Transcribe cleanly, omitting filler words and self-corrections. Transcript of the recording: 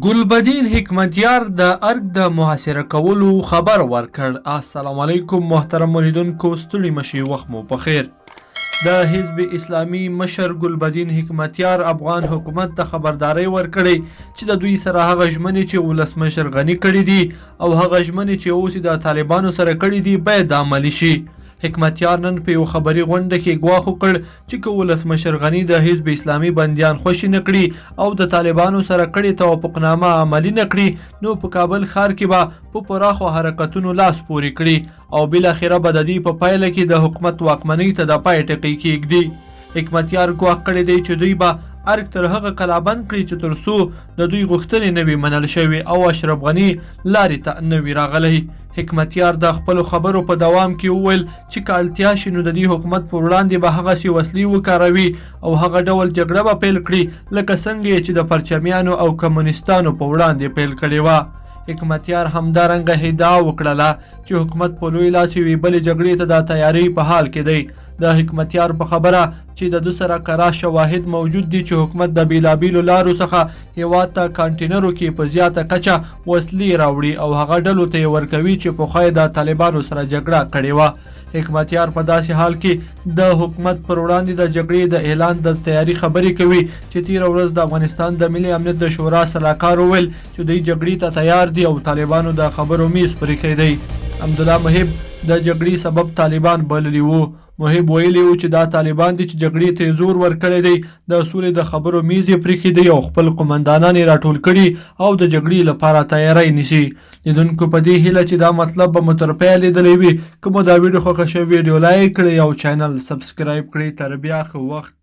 ګلبدین حکمتیار د ارګ د محاصره کولو خبر ورکړ. السلام علیکم محترم موریدونکو، ستړي مشي، وخت مو پخیر. د حزب اسلامي مشر ګلبدین حکمتیار افغان حکومت ته خبرداری ورکړی چې د دوی سره هغه ژمنې چې ولسمشر غني کړې دي او هغه ژمنې چې اوس د طالبانو سره کړې دي باید عملي شي. حکمتیار نن په یو خبري غونډه کې ګواښ وکړ چې که ولسمشر غني د حزب اسلامي بندیان خوشي نه کړي او د طالبانو سره کړې توافقنامه عملي نه کړي، نو په کابل ښار کې به په پراخو حرکتونو لاس پورې کړي او بالاخره به د دې په پایله کې د حکومت واکمنۍ ته د پای ټکی کېږدي. حکمتیار ګواښ کړی دی چې دوی به ارګ تر هغه کلابند کړي چې تر څو د دوی غوښتنې نه وي منل شوې او اشرف غني لارې ته نه وي راغلی. حکمتیار د خپلو خبرو په دوام کې وویل چې که اړتیا شي نو د دې حکومت پر وړاندې به هغسې وسلې وکاروي او هغه ډول جګړه به پیل کړي لکه څنګه یې چې د پرچمیانو او کمونستانو په وړاندې پیل کړې وه. حکمتیار همدارنګه ادعا وکړله چې حکومت په لوی لاس یوې بلې جګړې ته د تیارۍ په حال کې دی. د حکمتیار په خبره چې د ده سره کره شواهد موجود دي چې حکومت د بیلابیلو لارو څخه هیواد ته کانټینرو کې په زیاته کچه وسلې راوړي او هغه ډلو ته یې ورکوي چې پخوا یې د طالبانو سره جګړه کړې وه. حکمتیار په داسې حال کې د حکومت پر وړاندې د جګړې د اعلان د تیاري خبرې کوي چې تیره ورځ د افغانستان د ملي امنیت د شورا سلاکار وویل چې دوی جګړې ته تیار دي او طالبانو د خبرو میز پرېښی دی. حمدالله محب د جګړې سبب طالبان بللي وو. محب ویلي وو چې دا طالبان دي چې جګړې ته یې زور ورکړی دی، د سولې د خبرو میز یې پرېښی دی او خپل قومندانان یې راټول کړي او د جګړې لپاره تیاری نیسي. لیدونکو په دې هیله چې دا مطلب به مو تر پیه لیدلی وي. که مو دا ویډیو خوښه شوه، ویډیو لایک کړئ او چینل سبسکرایب کړئ. تر بیا ښه وخت.